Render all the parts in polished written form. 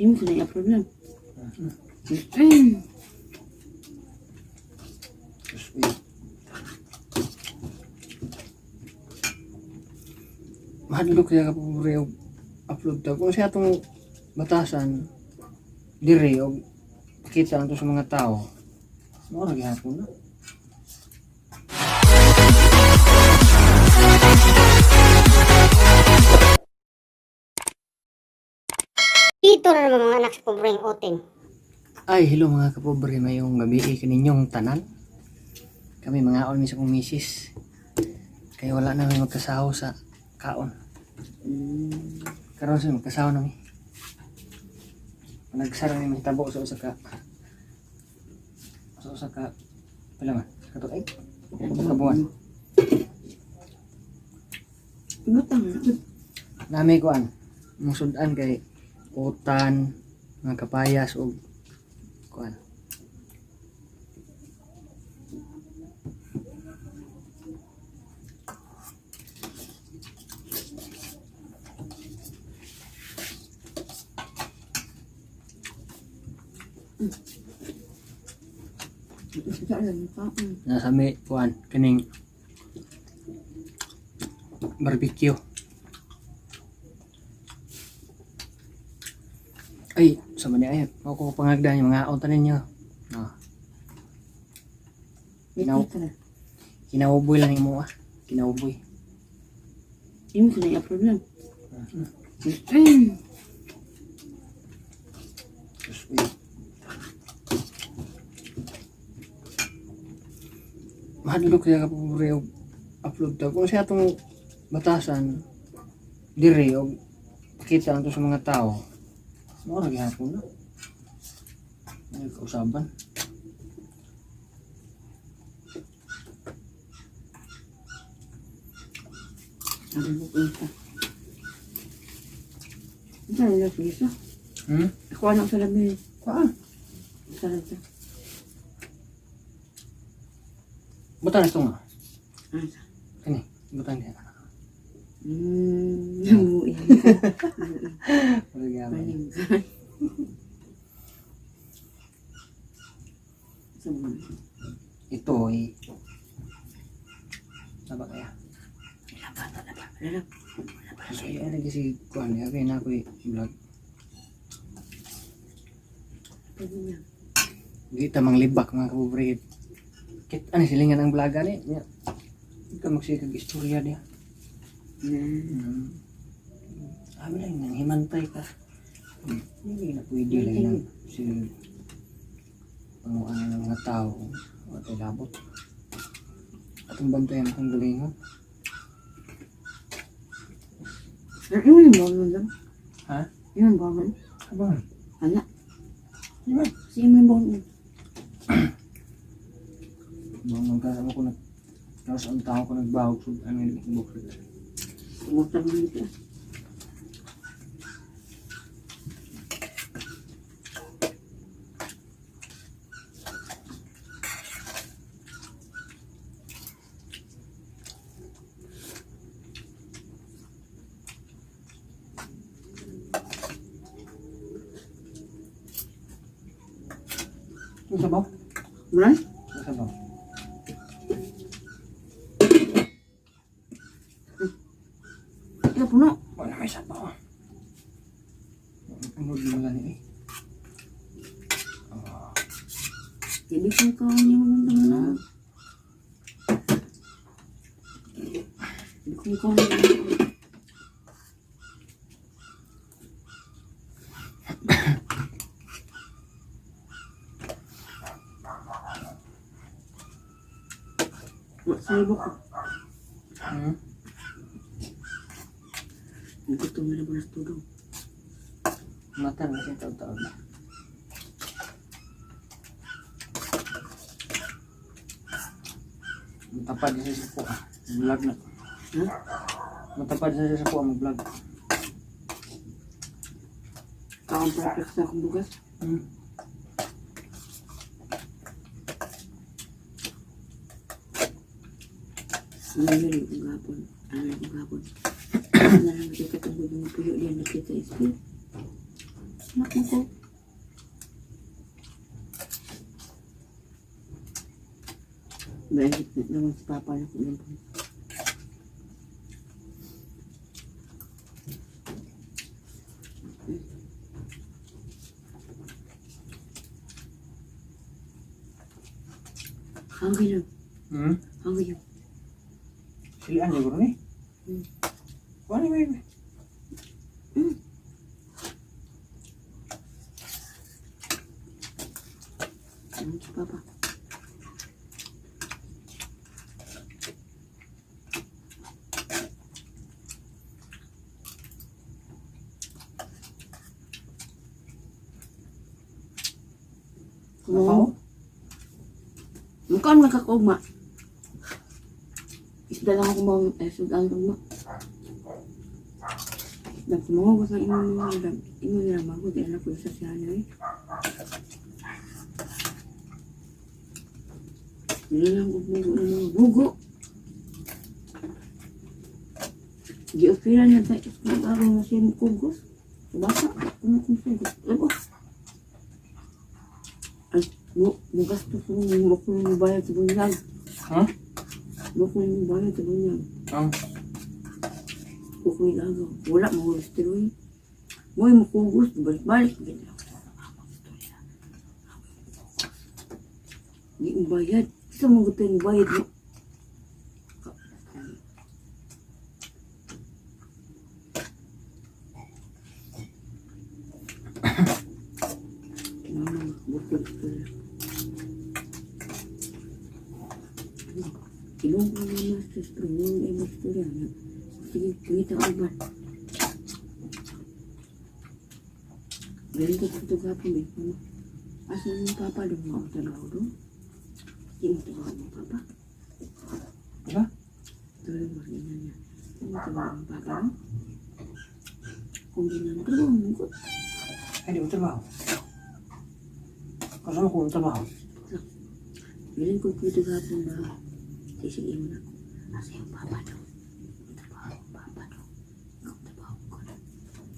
Imo sa na i-upload lang. Uy. Mahadlok siya ka pobre og upload ta. Kung siya atong batasan dire og pakita nato sa mga tao. Mao ra gihapon na. Dito na naman mga anak sa pobreng oting. Ay, hello mga kapobre, mayong gabi eh, kaninyong tanan. Kami mga on mi sa kong misis. Kaya wala na may magkasaho sa kaon. Karon sa magkasaho na mi. Nagsara mi mahitabo sa usa ka pila man? Sa kato ay ka buwan. Butang na. Nami kuan. Mong sudan kay utan, mga kapayas ug kuan. Isda lang yung kaon. Nasa may kuan kining barbecue. Ay, sa man ay, mao ko pangagdan yung mga unta ninyo. Ah, Ito na. Kinauboy lang imo ah. Kinauboy. Imo sa na i-upload lang. Uy. Mahadlok siya ka pobre og upload ta. Kung siya atong batasan dire og pakita nato sa mga tao. Mao ra gihapon na. Ay, kausaban. Sabi ko ito. Ito na lang isa. Hmm? Ako anak sa labi. Kuan. Sa labi. Butan na ito nga. Ano sa? Kani, butan niya. Buin. Wala gyapon. Paling. Sa mga. Ito ay Tama kaya? Laba, laba, laba. So, ay lagi si kuan, okay na ako vlog. Pwede niya. Di ta manglibak mga kapobre. Kit ano silingan ang vlog ani? Nya. Di ka magsikag istorya niya. Sabi lang nang himantay ka. Hindi na pwede lang nang si panguan ng mga tao. O tayo labot. Atong bantayan akong galingon. Ano yung bawal lang? Ha? Yung bawal. Abang. Ana. Di ba? Kasi yung bawal. Bang magkasama ko nag tapos ang tao ko nagbahog sa ano yung bukod. Umutang mo ito. Yung sabaw? Right? Yung sabaw. Ito puno. Wala may sabaw. Unod mo lang eh. Hindi ko kaon yung mga na. Hindi ko kaon. Sa ko. Hmm? Gutom na naman sa tulog. Mata na siya taon-taon na. Matapad siya sa kuha. Vlog na. Ha? Matapad siya sa kuha mag-vlog. Kaon perfect sa akong bugas. Ano yun yung gapon? Ano yung gapon? Ano lang nakita kong yung puyo diyan nakita SP. Anak mo ko. Balik na naman si Papa na kung ano. Hungry lang. Hungry lang. Sila siguro ni. Kuha ni baby. Ano si Papa? Nakaw? Mukha man kakaugma. Isda lang ako mga eh, isda lang ugma. Nagtumuha ko sa inyo mga inyo nila mago, di anak ko sa siya niya eh. Dili lang ko bugo ng mga bugo. Giopera niya sa isang araw na siya mukugos. Bata, kumukusugos. Ano? Ay, mo, mugasto ko mo ko mo bayad sa bunyag. Ha? Mo ko mo bayad sa bunyag. Ang Kukuy lagaw. Wala mo gusto eh. Mo'y mukugos, balik-balik. Ganyan ako sa mga istorya. Di mo bayad. Sa mga gusto yung bayad mo. Mama, bukod istorya. Ilong ko naman sa istorya. Yung istorya. Sige, pangita ko ba? Ganito ko ito gapon eh. Mama, asa yung papa doon? Mga trabaho doon? Hindi mo trabaho ng papa. Diba? Tuloy mo rin niya. Hindi mo trabaho ng papa no? Kung di na trabaho mo ko. Ay, di mo trabaho. Kasama ko ang trabaho. Galing ko ito gapon na. Sige, mo na ako. Asa yung papa doon? Trabaho ng papa doon. Ikaw trabaho ko na.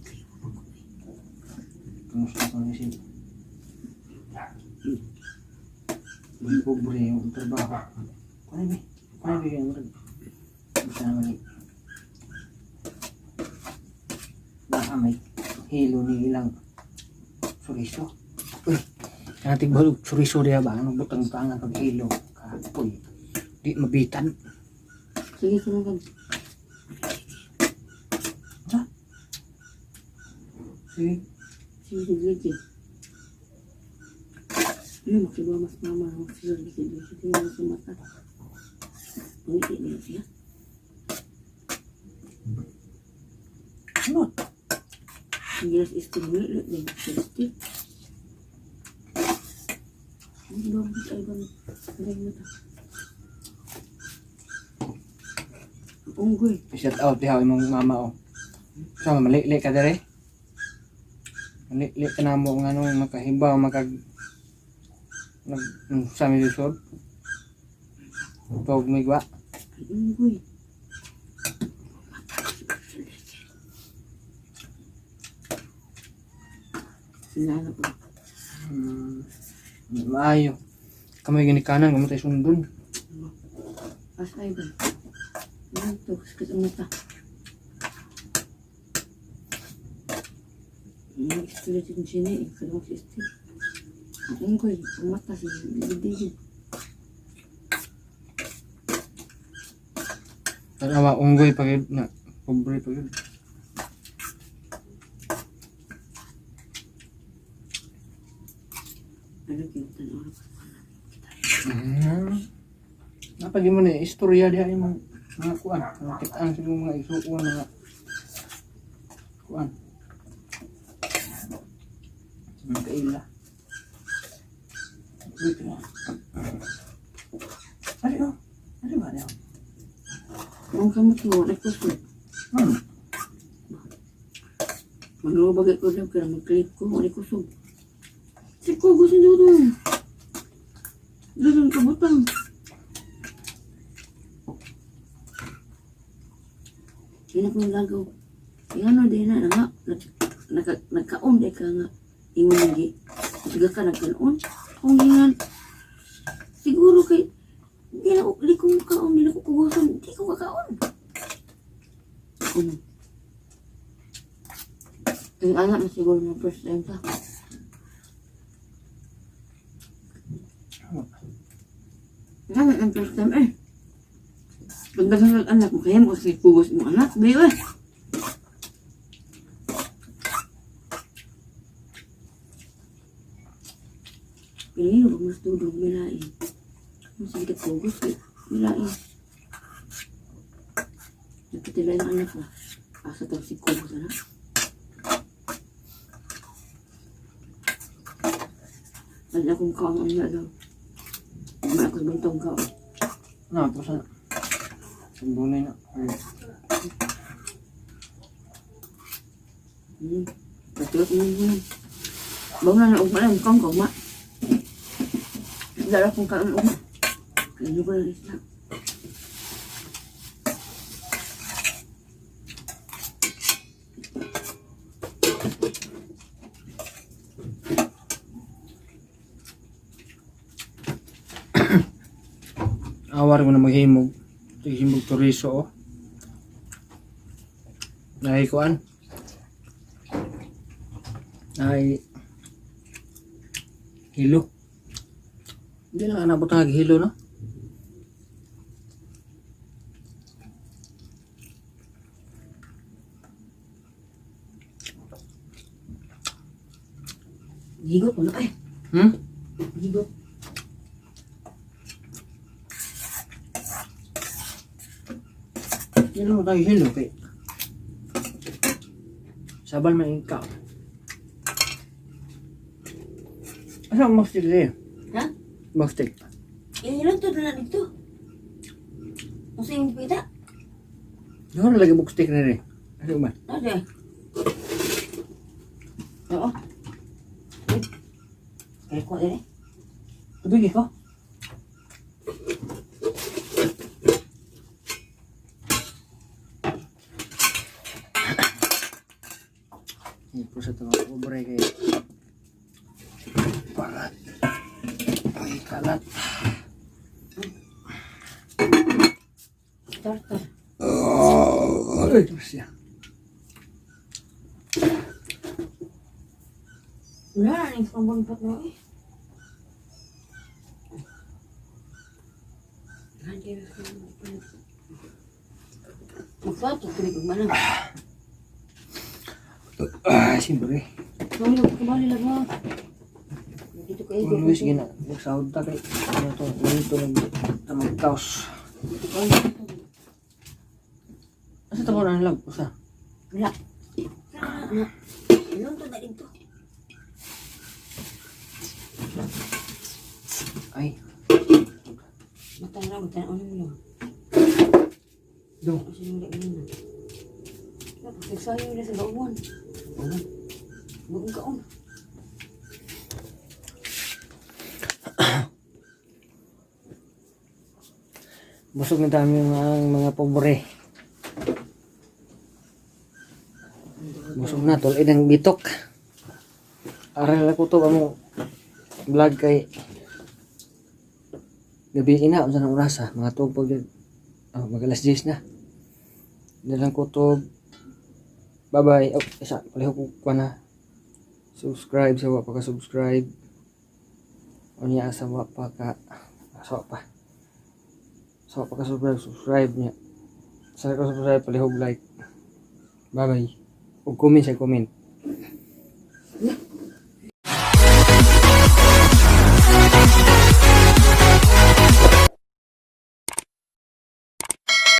Kayo mo ko eh. Kumusta ko na si... May pobre yung trabaho. Kuha na ba? Kuha na ba yung Basta naman eh. Baka may hilo ni ilang suriso. Uy, kanatig balog suriso diya ba? Ano butang tangan pag hilo? Kapoy. Di mabitan. Sige, sumunod. Sa? Sige. Sige, sige, sige. Ano, makibaw mas mama. Sige, sige, sige, sige, mata. Ngiti niya siya. Ano? Gilas istimuli, din istimuli. Ang bagus ay bang bang mata. Ang unggoy. Shout out diha imong mama oh. Sama mali-li ka dire. Mali-li ka namo nga nung makahibaw makag nag sa mi lisod. Pag migwa. Ang unggoy. Sinala ko. Maayo. Kamay ginikanan kamay tayo sundon. Asa ay ba? Ano to? Sakit ang mata. Ang istorya din siya eh. Kalawang si Steve. Ang unggoy. Ang mata si Digid. Tanawa unggoy pag na pobre pag Ano yung tanaw ko? Napagi mo na istorya diha imong mga kuan, mga kitaan sa imong mga isuon mga kuan. Mga kaila. Wait lang. Ari oh. Ari ba niya? Ang kamot mo, nagkusog. Manubagay ko lang kaya mag-click ko, wala kusog. Si Kugo si Dudong. Dudong kabutang. Yun akong lagaw. Yung ano din na, nga, nagkaon di ka nga. Ingon lagi, siga ka nagkanon. Kung gingan, siguro kay, di na ko, di ko kaon, di na ko kuguson, di ko kakaon. Yung anak na siguro na first time ta. Anak ng first time eh. Pagdagan ng anak mo, kaya mo kasi kugos mo anak, di ba? Pinili ko mas dudong, may lain. Mas sige kugos, eh, may lain. Nagkatila yung anak ko. Asa tawag si kugos, anak. Wala akong kaon ang lalaw. Wala akong bantong kaon. Na, tapos na. Sabunay na. Ay, Patulog mo yun. Bawa na ugma lang kaon kaugma. Dala kong kaon ugma. Kaya ko lang isla. Awar mo na maghimog. Himog chorizo oh. Nay kuan. Nay hilo. Hindi lang nabot ang hilo no. Gigot mo na ay. Hmm? Gigot. Hindi lang tayo hilo kay. Sabal man ikaw. Asa ang mastic eh? Ha? Mastic. Ilan to na dito? Ang sa imong pita? Doon na lagi bookstick na rin. Ano ba? Ano eh? Oo. Kaya ko eh. Tubig ko. Ito sa ito mga pobre kay para ay kalat. Tartar. Ay, Diyos siya. Wala na yung pambangpat mo eh. Magpato, tuloy kong manang. Ah, siyempre. Sorry, magkabali lang mo. Dito kayo. Always gina, magsahod ta kay ano to, ganito nag tamagtaos. Dito kayo. Asa ta ko na lang usa. Wala. Na. Ilan to na dito? Ay, Mata na, mata na. Ano mo lang? do. Ano siya nung ganyan na? Nagsayo na sa gauwan. Bagong kaon. Busog na dami ang mga pobre. Busog na tol inang bitok. Aral ko to amo vlog kay gabi ina unsa nang oras ah, mga tuog pag oh, mag alas 10 na. Dalang ko to. Bye bye. Oh, isa palihog ko kuan na. Subscribe sa wa pa ka subscribe. Unya sa wa pa ka sa wa pa. Sa wa pa ka subscribe, subscribe niya. Sa ka subscribe palihog like. Bye bye. Ug comment sa comment.